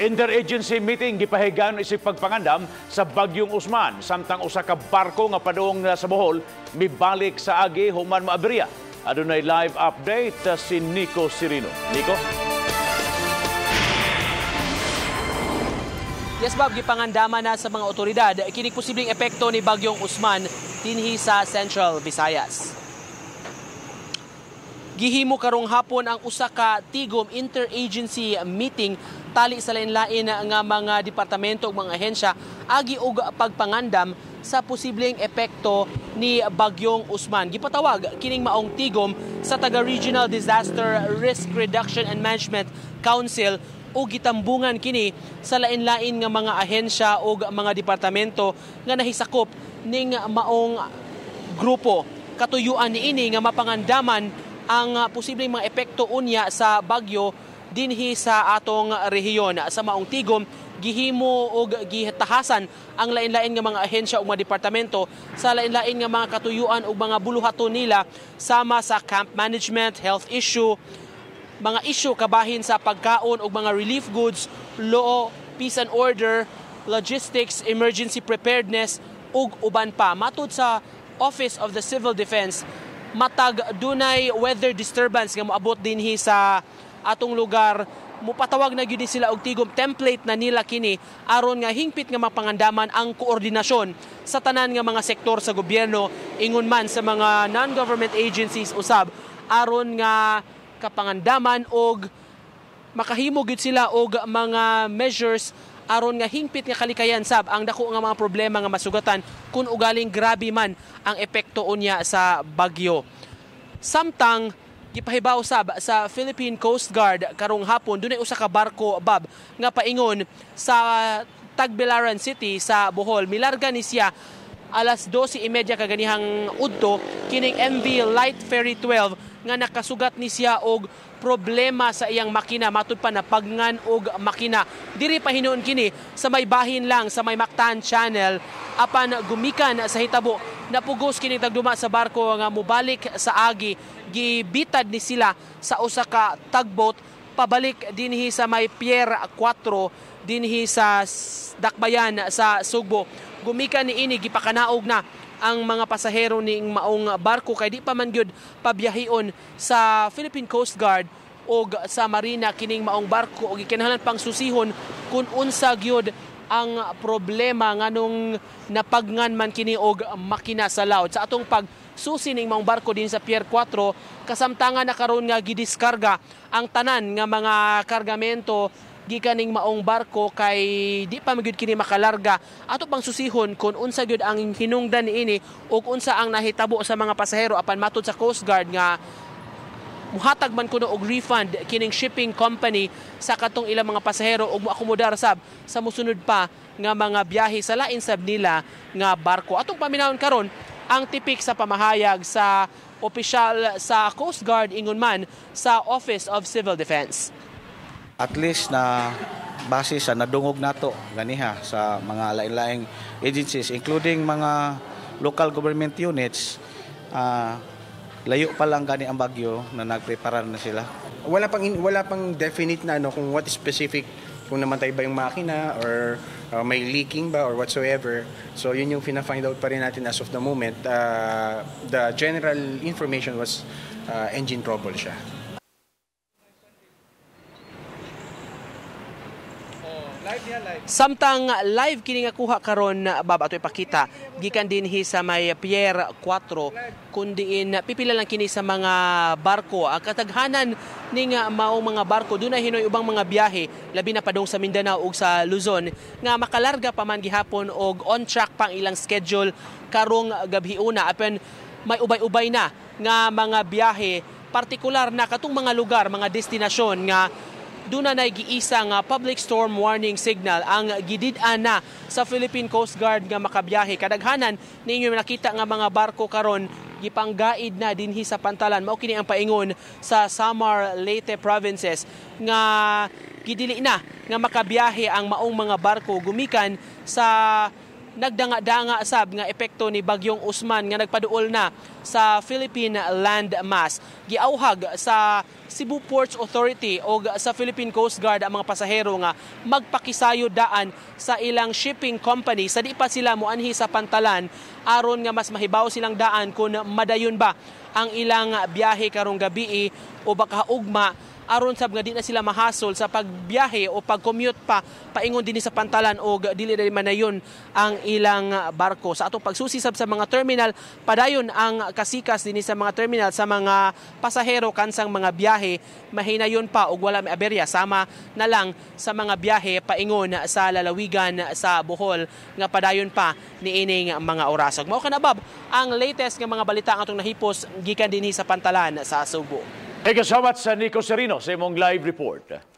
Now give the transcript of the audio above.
Interagency meeting gipahigayon isip pagpangandam sa Bagyong Usman samtang usa ka barko nga padung sa Bohol mibalik sa agi human maaberya. Adunay live update si Nico Sirino. Nico? Yes, Bob, gipangandama na sa mga otoridad kini posibleng epekto ni Bagyong Usman dinhi sa Central Visayas. Gihimo karong hapon ang usa ka tigom interagency meeting tali sa lain-lain nga mga departamento ug mga ahensya agi og pagpangandam sa posibleng epekto ni Bagyong Usman. Gipatawag kining maong tigom sa taga Regional Disaster Risk Reduction and Management Council ug gitambungan kini sa lain-lain nga mga ahensya ug mga departamento nga nahisakop ning maong grupo. Katuyuan niini nga mapangandaman ang posibleng mga epekto unya sa bagyo dinhi sa atong rehiyon. Sa maong tigom, gihimo og gitahasan ang lain-lain nga mga ahensya ug mga departamento sa lain-lain nga mga katuyuan ug mga buluhaton nila sama sa camp management, health issue, mga issue kabahin sa pagkaon ug mga relief goods, law, peace and order, logistics, emergency preparedness ug uban pa. Matud sa Office of the Civil Defense, matag dunay weather disturbance nga moabot dinhi sa atong lugar, mupatawag na gyud sila og tigom. Template na nila kini aron nga hingpit nga mapangandaman ang koordinasyon sa tanan nga mga sektor sa gobyerno, ingon man sa mga non-government agencies usab, aron nga kapangandaman og makahimo gyud sila og mga measures aron nga hingpit nga kalikayan sab ang dako nga mga problema nga masugatan kung ugaling grabe man ang epekto unya sa bagyo. Samtang gipahibaw sab sa Philippine Coast Guard karong hapon, dunay usa ka barko, Bob, nga paingon sa Tagbilaran City sa Bohol. Milarga ni siya alas 12:30 kaganihang udto kining MV Light Ferry 12 nga nakasugat ni siya og problema sa iyang makina, matud pa napagngan og makina. Diri pa hinuon kini sa may bahin lang sa may Mactan Channel, apan gumikan sa hitabo napugos kini tagduma sa barko nga mobalik sa agi. Gibitad ni sila sa usa ka tugboat pabalik dinhi sa may Pier 4 dinhi sa Dakbayan sa Sugbo. Gumikan ni ini gipakanaog na ang mga pasahero ning maong barko kay di pa man gyud pabiyahion sa Philippine Coast Guard og sa marina kining maong barko og gikinahanglan pang susihon kun unsa gyud ang problema nganong napagngan man kini og makina sa laod. Sa atong pagsusi ning maong barko din sa Pier 4, kasamtangan na karon nga gidiskarga ang tanan nga mga kargamento gikan ning maong barko kay di pa magyud kini makalarga. Ato pang susihon kung unsa gyud ang hinungdan niini ug unsa ang nahitabo sa mga pasahero, apan matud sa Coast Guard nga muhatag man kuno og refund kining shipping company sa katong ilang mga pasahero ug moakomodar sab sa mosunod pa nga mga biyahe sa lain sab nila nga barko. Atong paminawon karon ang tipik sa pamahayag sa opisyal sa Coast Guard ingon man sa Office of Civil Defense. At least na base sa nadungog nato ganiha sa mga lain-laing agencies including mga local government units, layo pa lang gani ang bagyo na nagprepara na sila. Wala pang definite na ano kung what specific, kung namatay ba yung makina or may leaking ba or whatsoever. So yun yung fina-find out pa rin natin as of the moment. The general information was engine trouble siya. Samtang live kini nga kuha karon, Bob, ato ipakita gikan dinhi sa may Pier 4 kundiin pipila lang kini sa mga barko. Ang kataghanan ning maong mga barko dunay hinoy ubang mga biyahe labi na padung sa Mindanao ug sa Luzon nga makalarga pa man gihapon og on track pang ilang schedule karong gabhiuna, apan may ubay-ubay na nga mga biyahe, partikular na katong mga lugar, mga destinasyon nga doon na giisa nga public storm warning signal ang gidid-an na sa Philippine Coast Guard nga makabiyahe. Kadaghanan ninyo nakita nga mga barko karon gipanggaid na dinhi sa pantalan. Mao kini ang paingon sa Samar, Leyte provinces nga gidili na nga makabiyahe ang maong mga barko gumikan sa nagdanga-danga sab nga epekto ni Bagyong Usman nga nagpaduol na sa Philippine Land Mass. Giauhag sa Cebu Ports Authority o sa Philippine Coast Guard ang mga pasahero nga magpakisayo daan sa ilang shipping company sa di pa sila moanhi sa pantalan aron nga mas mahibaw silang daan kung madayon ba ang ilang biyahe karong gabi o baka ugma, aron sab nga di na sila mahasol sa pagbiyahe o pag-commute pa paingon dinhi sa pantalan o dili na manayon ang ilang barko. Sa atong pagsusi sab sa mga terminal, padayon ang kasikas dinhi sa mga terminal sa mga pasahero kansang mga biyahe, mahinayon pa og wala may aberya, sama na lang sa mga biyahe paingon sa lalawigan sa Bohol nga padayon pa niining mga oras. Mao kana, Bob, ang latest nga mga balita ang atong nahipos gikan dinhi sa pantalan sa Sugbo. Thank you so much sa Nico Serino sa imong live report.